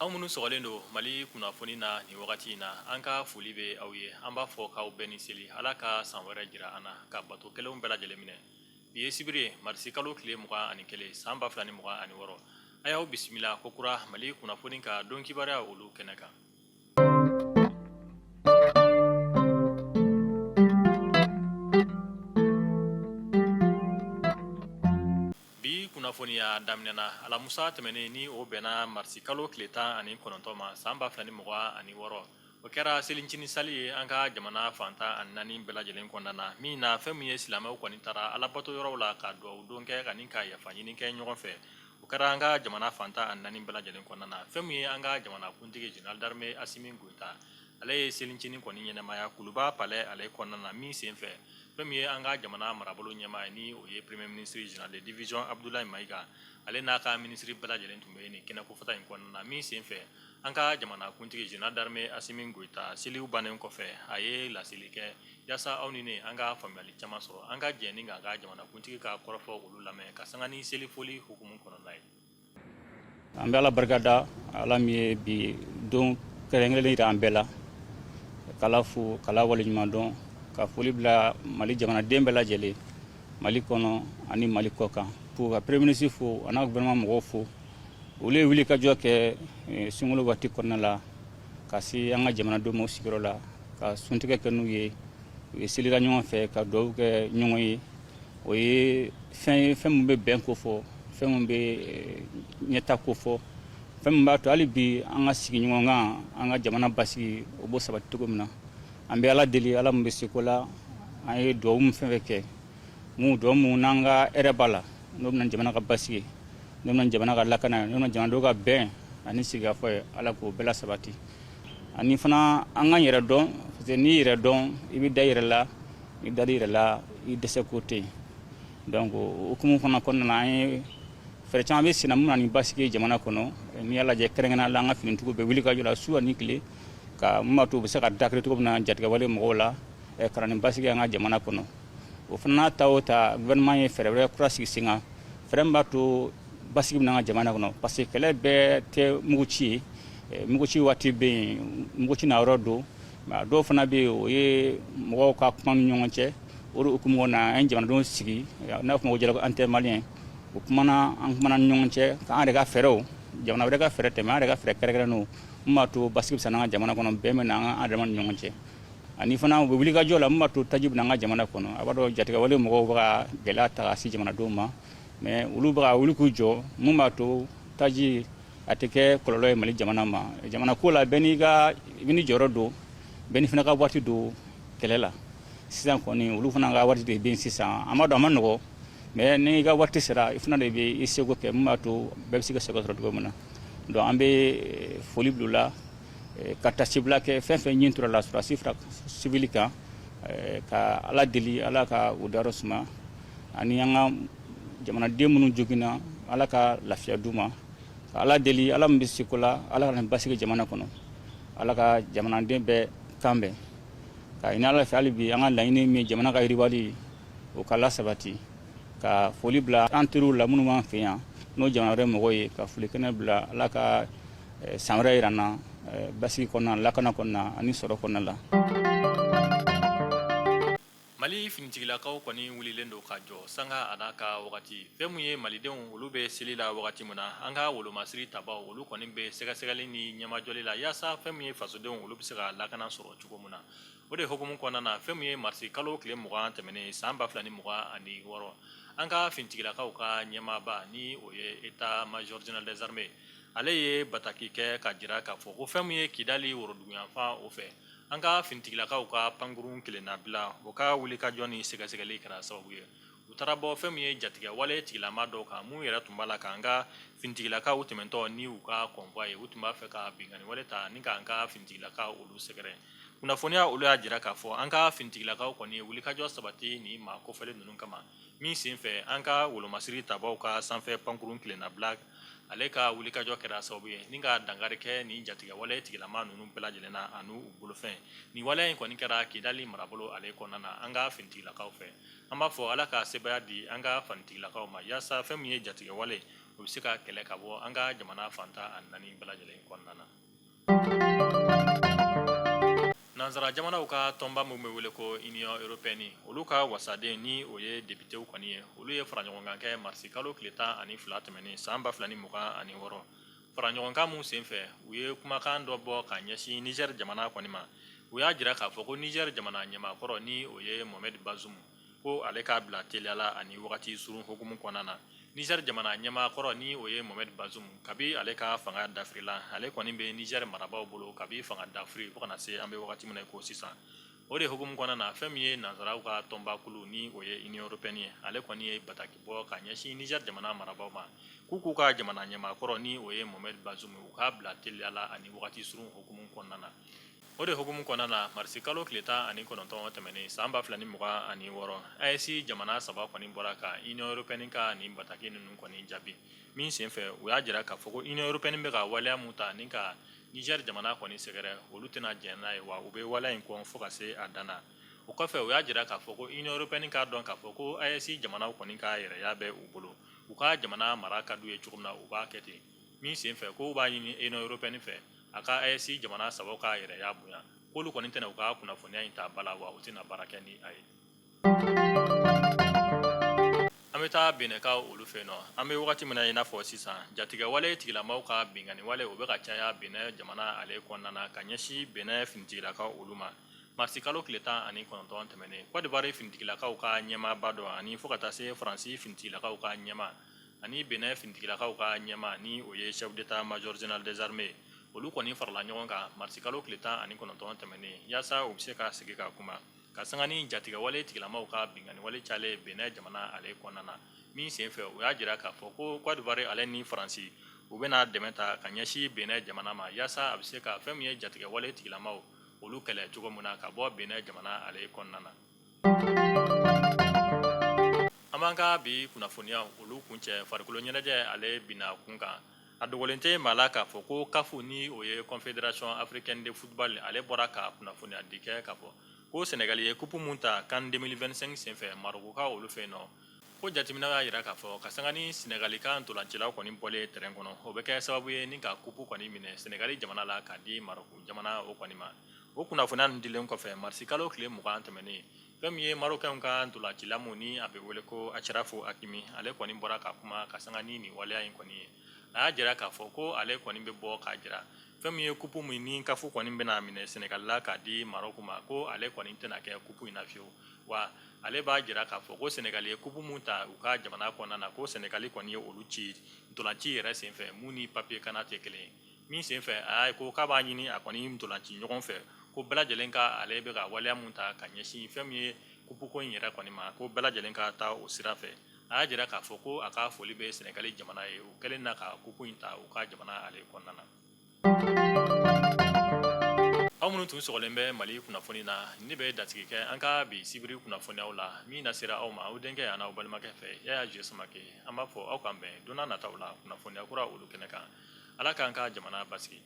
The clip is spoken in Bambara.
Aw minnu sɔgɔlen don Mali kunnafoni na nin wagati in na, an ka foli bɛ aw ye. An b'a fɔ k'aw bɛɛ ni seli. Ala ka san wɛrɛ jira an na, ka bato kɛlenw bɛɛ lajɛlen minɛ. Bi ye sibiri ye, marisi kalo tile 21, san 2026. A y'aw bisimila kokura Mali kunnafoni ka don kibaruya olu kɛnɛ kan. Bi kunnafoniya daminɛna alamusa tɛmɛnen ni o bɛnna marisi kalo tile 19 ma san 2026. O kɛra selincinin sali ye an ka jamana fan 14 bɛɛ lajɛlen kɔnɔna na, min na fɛn min ye silamɛw kɔni taara alabato yɔrɔw la ka dugawu don kɛ ani ka yafa ɲini kɛ ɲɔgɔn fɛ. O kɛra an ka jamana fan 14 bɛɛ lajɛlen kɔnɔna na. Fɛn min ye an ka jamana kuntigi général d'armée Asimi Goyita, ale ye selincinin kɔni ɲɛnamaya Kuluba palais ale kɔnɔna na, min senfɛ fɛn min ye an ka jamana marabolo ɲɛmaa ye, ni o ye premier ministre général de division Abdoulaye Maïga, ale n'a ka minisiri bɛɛ lajɛlen tun bɛ nin kɛnɛkofasa in kɔnɔna na, min senfɛ an ka jamana kuntigi général d'armée Asimi Goyita, seliw bannen kɔfɛ, a ye laseli kɛ yaasa aw ni ne an ka faamuyali caman sɔrɔ. An ka jɛ ni k'an ka jamana kuntigi ka kɔrɔfɔ olu lamɛn ka sanga ni selifoli hukumu kɔnɔna ye. An bɛ Ala barika da, Ala min ye bi don kɛrɛnkɛrɛnnen jira an bɛɛ la, k'Ala fo, k'Ala waleɲuman dɔn, ka foli bila Mali jamanaden bɛɛ lajɛlen, Mali kɔnɔ ani Mali kɔ kan, fo ka premier ministre fo a n'a gouvernement mɔgɔw fo. Olu ye wulikajɔ kɛ sunkalo waati kɔnɔna la ka se an ka jamanadenw ma u sigiyɔrɔ la, ka suntigɛ kɛ n'u ye. U ye selila ɲɔgɔn fɛ ka dugawu kɛ ɲɔgɔn ye. O ye fɛn ye, fɛn min bɛ bɛn ko fɔ, fɛn min bɛ ɲɛta ko fɔ, fɛn min b'a to hali bi an ka sigi ɲɔgɔn kan, an ka jamana basigi, o b'o sabati cogo min na. An bɛ Ala deli, Ala min bɛ seko la, an ye dugawu min fɛn fɛn kɛ, mun dugawu mun n'an ka hɛrɛ b'a la, n'o bɛna jamana ka basigi, n'o bɛna jamana ka lakana, n'o bɛna jamanadenw ka bɛn ani sigikafɔ ye, Ala k'o bɛɛ la sabati. Ani fana an k'an yɛrɛ dɔn, parce que n'i yɛrɛ dɔn, i bɛ da i yɛrɛ la. I da i yɛrɛ la, i dɛsɛ ko tɛ yen. Donc o hukumu fana kɔnɔna na, an ye fɛɛrɛ caman bɛ senna mun na ni basigi ye jamana kɔnɔ. N'i y'a lajɛ, kɛrɛnkɛrɛnnenya la, an ka finitigiw bɛ wuli ka jɔ la su ani tile, ka mun b'a to u bɛ se ka dakiri cogo min na jatigɛwale mɔgɔw la, ka na ni basigi an ka jamana kɔnɔ. O fana n'a ta o ta, gouvernement ye fɛɛrɛ wɛrɛ kura sigi sen kan, fɛɛrɛ min b'a to basigi bɛ na an ka jamana kɔnɔ, parce que kɛlɛ bɛɛ tɛ muguci ye. Muguci waati bɛ yen, muguci na yɔrɔ don, mais a dɔw fana bɛ yen, o ye mɔgɔw ka kuma ni ɲɔgɔn cɛ. O de hukumu kɔnɔna na, an ye jamanadenw sigi, n'a fɔ ma ko dialogue intermalien. O kumana, an kumana ni ɲɔgɔn cɛ k'an yɛrɛ ka fɛɛrɛw, jamana wɛrɛ ka fɛɛrɛ tɛ, mais an yɛrɛ ka fɛɛrɛ kɛrɛnkɛrɛnnenw mun b'a to basigi bɛ se an ka jamana kɔnɔ, bɛn bɛ na an ka adama ni ɲɔgɔn cɛ. Ani fana u bɛ wulikajɔ la mun b'a to taji bɛ na an ka jamana kɔnɔ. A b'a dɔn, jatigɛwale mɔgɔw bɛ ka gɛlɛya ta ka se jamanadenw ma, mais olu bɛ ka wuli k'u jɔ mun b'a to taji a tɛ kɛ kɔlɔlɔ ye Mali jamana ma. Jamana ko la, bɛɛ n'i ka i n'i jɔyɔrɔ don, bɛɛ n'i fana ka waati don kɛlɛ la. Sisan kɔni, olu fana ka waati de bɛ yen sisan. An b'a dɔn a ma nɔgɔ, mais n'i ka waati sera, i fana de bɛ i seko kɛ mun b'a to bɛɛ bɛ se ka seko sɔrɔ cogo min na. Donc an bɛ foli bila u la, ka tasibila kɛ fɛn fɛn ɲin tora la sɔrɔdasi fara civil kan, ka Ala deli, Ala ka u dayɔrɔ suma, ani an ka jamanaden minnu joginna, Ala ka lafiya d'u ma. Ka Ala deli, Ala min bɛ seko la, Ala ka nin basigi jamana kɔnɔ, Ala ka jamanaden bɛɛ kan bɛn, ka ɲini Ala fɛ hali bi an ka laɲini min ye jamana ka yiriwali, o ka lasabati. Ka foli bila an teriw la minnu b'an fɛ yan, n'o jamana wɛrɛ mɔgɔw ye, ka foli kɛnɛ bila. Ala ka san wɛrɛ yira an na basigi kɔnɔna, lakana kɔnɔna ani sɔrɔ kɔnɔna la. Mali finitigilakaw kɔni wulilen don ka jɔ sanga a n'a ka wagati. Fɛn min ye malidenw olu bɛ seli la wagati min na, an ka wolomasiri tabaw olu kɔni bɛ sɛgɛsɛgɛli ni ɲɛmajɔli la yaasa fɛn min ye fasodenw olu bɛ se ka lakana sɔrɔ cogo min na. O de hukumu kɔnɔna na, fɛn min ye marisi kalo tile 20 tɛmɛnen san 2026, an ka finitigilakaw ka ɲɛmaaba ni o ye état major général des armées, ale ye bataki kɛ ka jira k'a fɔ ko fɛn min ye Kidali woroduguyanfan o fɛ, an ka finitigilakaw ka pankurun kelennabila o ka wulikajɔ ni sɛgɛsɛgɛli kɛra sababu ye u taara bɔ fɛn min ye jatigɛwale tigilama dɔw kan, mun yɛrɛ tun b'a la k'an ka finitigilakaw tɛmɛntɔ ni u ka convoi ye, u tun b'a fɛ ka binkanni wale ta ni k'an ka finitigilakaw olu sɛgɛrɛ. Kunnafoniya olu y'a jira k'a fɔ an ka finitigilakaw kɔni ye wulikajɔ sabati ni maa kofɔlen ninnu kama, min senfɛ an ka wolomasiri tabaw ka sanfɛ pankurun kelennabila ale ka wulikajɔ kɛra sababu ye ni ka dankari kɛ nin jatigɛwale tigilama ninnu bɛɛ lajɛlen na an'u bolofɛn. Nin waleya in kɔni kɛra Kidali marabolo ale kɔnɔna na an ka finitigilakaw fɛ. An b'a fɔ Ala ka sebaaya di an ka finitigilakaw ma yaasa fɛn min ye jatigɛwale o bɛ se ka kɛlɛ ka bɔ an ka jamana fan 14 bɛɛ lajɛlen kɔnɔna na. Nansara jamanaw ka tɔnba min bɛ wele ko Union européenne, olu ka wasaden ni o ye depitew kɔni ye, olu ye faraɲɔgɔnkan kɛ marisi kalo tile 12 tɛmɛnen san 2026. Faraɲɔgɔnkan min senfɛ, u ye kumakan dɔ bɔ ka ɲɛsin Niger jamana kɔni ma. U y'a jira k'a fɔ ko Niger jamana ɲɛmaakɔrɔ ni o ye Mohamed Bazoum, ko ale k'a bila teliya la ani wagati surun hukumu kɔnɔna na. Niger jamana ɲɛmaakɔrɔ ni o ye Mohamed Bazoum, kabi ale ka fanga dafirila, ale kɔni bɛ Niger marabaaw bolo kabi fanga dafiri fo ka na se an bɛ wagati min na ko sisan. O de hukumu kɔnɔna na, fɛn min ye nansaraw ka tɔnbakulu ni o ye Union européenne ye, ale kɔni ye bataki bɔ ka ɲɛsin Niger jamana marabaaw ma, k'u k'u ka jamana ɲɛmaakɔrɔ ni o ye Mohamed Bazoum, u k'a bila teliya la ani wagati surun hukumu kɔnɔna na. O de hukumu kɔnɔna na, marisi kalo tile 19 tɛmɛnen san 2026, AES jamana saba kɔni bɔra ka Union européenne ka nin bataki ninnu kɔni jaabi. Min senfɛ, u y'a jira k'a fɔ ko Union européenne bɛ ka waleya mun ta ni ka Niger jamana kɔni sɛgɛrɛ, olu tɛna jɛn n'a ye, wa u bɛ waleya in kɔn fo ka se a dan na. O kɔfɛ, u y'a jira k'a fɔ ko Union européenne k'a dɔn k'a fɔ ko AES jamanaw kɔni ka yɛrɛya bɛ u bolo, u ka jamana mara ka d'u ye cogo min na, u b'a kɛ ten. Min senfɛ, ko b'a ɲini Union européenne fɛ a ka AES jamana saba ka yɛrɛya bonya, k'olu kɔni tɛna u ka kunnafoniya in ta ba la, wa u tɛna baara kɛ ni a ye. An bɛ taa Benɛkaw olu fɛ yen nɔ. An bɛ wagati min na i n'a fɔ sisan, jatigɛwale tigilamaw ka binkanni wale, o bɛ ka caya Benɛ jamana ale kɔnɔna na ka ɲɛsin Benɛ finitigilakaw olu ma. Marisi kalo tile 19 tɛmɛnen, Côte d'Ivoire finitigilakaw ka ɲɛmaaba dɔ ani fo ka taa se Faransi finitigilakaw ka ɲɛmaa ani Benɛ finitigilakaw ka ɲɛmaa ni o ye chef d'état major général des armées, olu kɔni farala ɲɔgɔn kan marisi kalo tile 19 tɛmɛnen yaasa u bɛ se ka sigi ka kuma ka sanga ni jatigɛwale tigilamaw ka binkanni wale calen Benɛ jamana ale kɔnɔna na. Min senfɛ, u y'a jira k'a fɔ ko Côte d'Ivoire ale ni Faransi, u bɛna dɛmɛ ta ka ɲɛsin Benɛ jamana ma yaasa a bɛ se ka fɛn min ye jatigɛwale tigilamaw olu kɛlɛ cogo min na ka bɔ Benɛ jamana ale kɔnɔna na. An b'an ka bi kunnafoniya olu kuncɛ farikolo ɲɛnajɛ ale bina kun kan. A dogolen tɛ maa la k'a fɔ ko CAF ni o ye Confédération africaine de football, ale bɔra ka kunnafoniya di kɛ k'a fɔ ko Sénégal ye coupe mun ta CAN 2025 senfɛ Maroc olu fɛ yen nɔ, ko jateminɛw y'a jira k'a fɔ ka sanga ni Sénégal ka ntolancilaw kɔni bɔlen terrain kɔnɔ, o bɛ kɛ sababu ye ni ka coupe kɔni minɛ Sénégal jamana la k'a di Maroc jamana o kɔni ma. O kunnafoniya ninnu dilen kɔfɛ marisi kalo tile 20 tɛmɛnen, fɛn min ye Marocain ka ntolacila mun ni a bɛ wele ko Achraf Hakimi, ale kɔni bɔra ka kuma ka sanga ni nin waleya in kɔni ye. A y'a jira k'a fɔ ko ale kɔni bɛ bɔ k'a jira fɛn min ye coupe min ni CAF kɔni bɛna minɛ Sénégal la k'a di Maroc ma, ko ale kɔni tɛna kɛ coupe in na fiyewu, wa ale b'a jira k'a fɔ ko Sénégal ye coupe mun ta u ka jamana kɔnɔna na, ko Sénégal kɔni ye olu ci ntolanci yɛrɛ senfɛ mun ni papier kana tɛ kelen ye. Min senfɛ, a y'a ko k'a b'a ɲini a kɔni ntolanci ɲɔgɔn fɛ ko bɛɛ lajɛlen ka ale bɛ ka waleya mun ta ka ɲɛsin fɛn min ye coupe ko in yɛrɛ kɔni ma, ko bɛɛ lajɛlen ka taa o sira fɛ. A y'a jira k'a fɔ ko a ka foli bɛ Sénégal jamana ye u kɛlen na ka coupe in ta u ka jamana ale kɔnɔna na. Aw minnu tun sɔgɔlen bɛ Mali kunnafoni na, ne bɛ dasigi kɛ an ka bi sibiri kunnafoniyaw la min na sera aw ma aw denkɛ ani aw balimakɛ fɛ, Yaya J Samake. An b'a fɔ aw k'an bɛn don nataw la kunnafoniya kura olu kɛnɛ kan. Ala k'an ka jamana basigi.